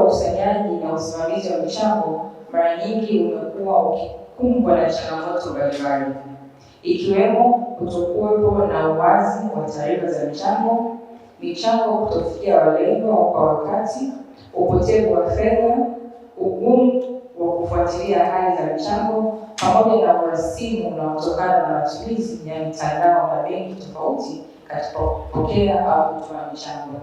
Ukusanyaji na usimamizi wa michango mara nyingi umekuwa ukikumbwa na changamoto mbalimbali, ikiwemo kutokuwepo na uwazi wa taarifa za michango, michango kutofikia walengwa kwa wakati, upotevu wa fedha, ugumu wa kufuatilia hali za michango, pamoja na urasimu unaotokana na matumizi ya mitandao na benki tofauti katika kupokea au kutoa michango.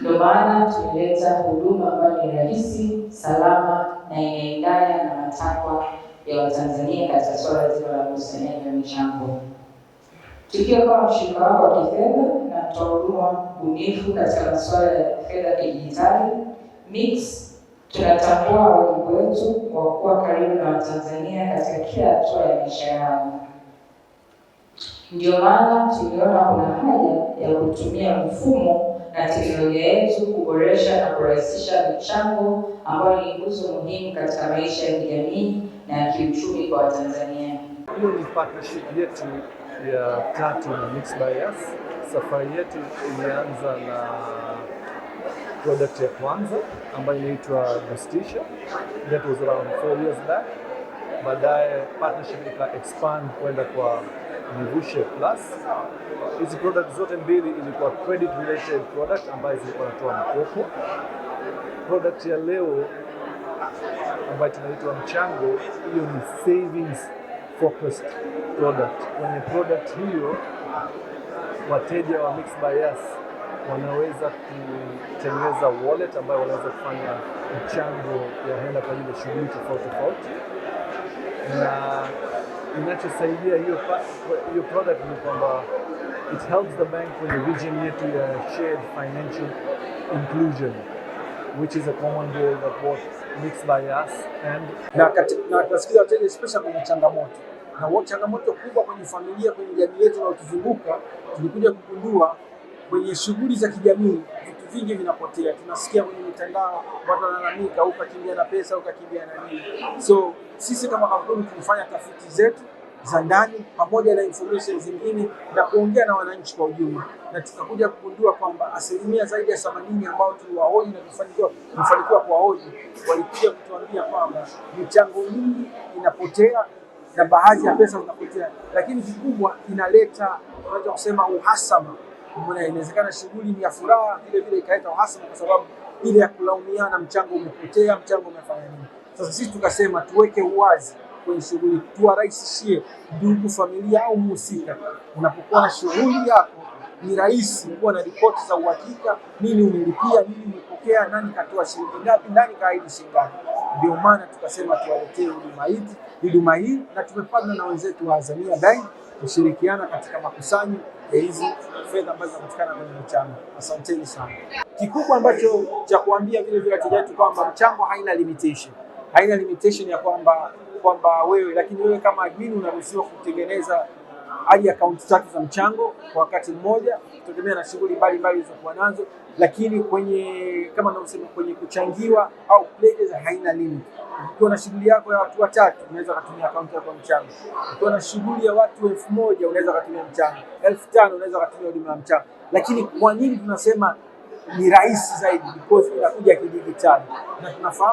Ndio maana tumeleta huduma ambayo ni rahisi, salama na inaendana na matakwa ya Watanzania katika suala zima la ukusanyaji wa michango. Tukiwa kama mshirika wako wa kifedha na mtoa huduma bunifu katika masuala ya fedha kidijitali, Mix tunatambua wajibu wetu wa kuwa karibu na Watanzania katika kila hatua ya maisha yao. Ndio maana tuliona kuna haja ya kutumia mfumo na teknolojia yetu kuboresha na kurahisisha michango ambayo ni nguzo muhimu katika maisha ya kijamii na ya kiuchumi kwa Watanzania. Hiyo ni partnership yetu ya tatu na Mixx by Yas. Safari yetu ilianza na product ya kwanza ambayo inaitwa Gustisha. That was around 4 years back. Baadaye partnership ika expand kwenda kwa Nivushe Plus. Hizi product zote mbili ilikuwa credit related product ambayo zilikuwa natoa mkopo. Product ya leo ambayo tunaitwa Mchango, hiyo ni savings focused product. Kwenye product hiyo wateja wa Mixx by Yas wanaweza kutengeneza wallet ambayo wanaweza kufanya mchango ya hela kwa ajili ya shughuli tofauti tofauti, na inachosaidia hiyo product ni kwamba it helps the bank kwenye vision yetu ya shared financial inclusion, which is a common goal that both Mixx by Yas and Na tunasikiza wateja especially kwenye changamoto na changamoto kubwa kwenye familia, kwenye jamii yetu inayotuzunguka, tulikuja kugundua kwenye shughuli za kijamii vitu vingi vinapotea. Tunasikia kwenye mitandao watu wanalalamika, ukakimbia na pesa, ukakimbia na nini. So sisi kama kampuni tulifanya tafiti zetu za ndani pamoja na information zingine na kuongea na wananchi kwa ujumla, na tukakuja kugundua kwamba asilimia zaidi ya 80 ambao tuliwahoji na kufanikiwa kuwahoji walikuja kutuambia kwamba michango mingi inapotea na baadhi ya pesa zinapotea, lakini kikubwa inaleta, unaweza kusema, uhasama. Umeona, inawezekana shughuli ni ya furaha, vile vile ikaleta uhasama kwa sababu ile ya kulaumiana, mchango umepotea, mchango umefanya nini. Sasa sisi tukasema tuweke uwazi kwenye shughuli, tuwarahisishie ndugu, familia au mhusika. Unapokuwa na shughuli yako, ni rahisi kuwa na ripoti za uhakika, nini umelipia, nini umepokea, nani katoa shilingi ngapi, nani kaahidi shilingi ngapi. Ndio maana tukasema tuwaletee huduma hii, na tumepatana na wenzetu wa Azania Bank kushirikiana katika makusanyo ya hizi fedha ambazo zinapatikana kwenye michango. Asanteni sana. Kikubwa ambacho cha kuambia vile vile wateja wetu kwamba mchango haina limitation, haina limitation ya kwamba wewe, lakini wewe kama admin unaruhusiwa kutengeneza hadi akaunti tatu za mchango kwa wakati mmoja, kutegemea na shughuli mbalimbali zilizokuwa nazo, lakini kwenye kama ninavyosema kwenye kuchangiwa au pledges haina limit. Ukiwa na shughuli yako ya watu watatu unaweza kutumia akaunti yako ya mchango. Ukiwa na shughuli ya watu 1000 unaweza kutumia mchango, 5000 unaweza kutumia huduma ya mchango. Lakini kwa nini tunasema ni rahisi zaidi? Because inakuja kidijitali na tunafahamu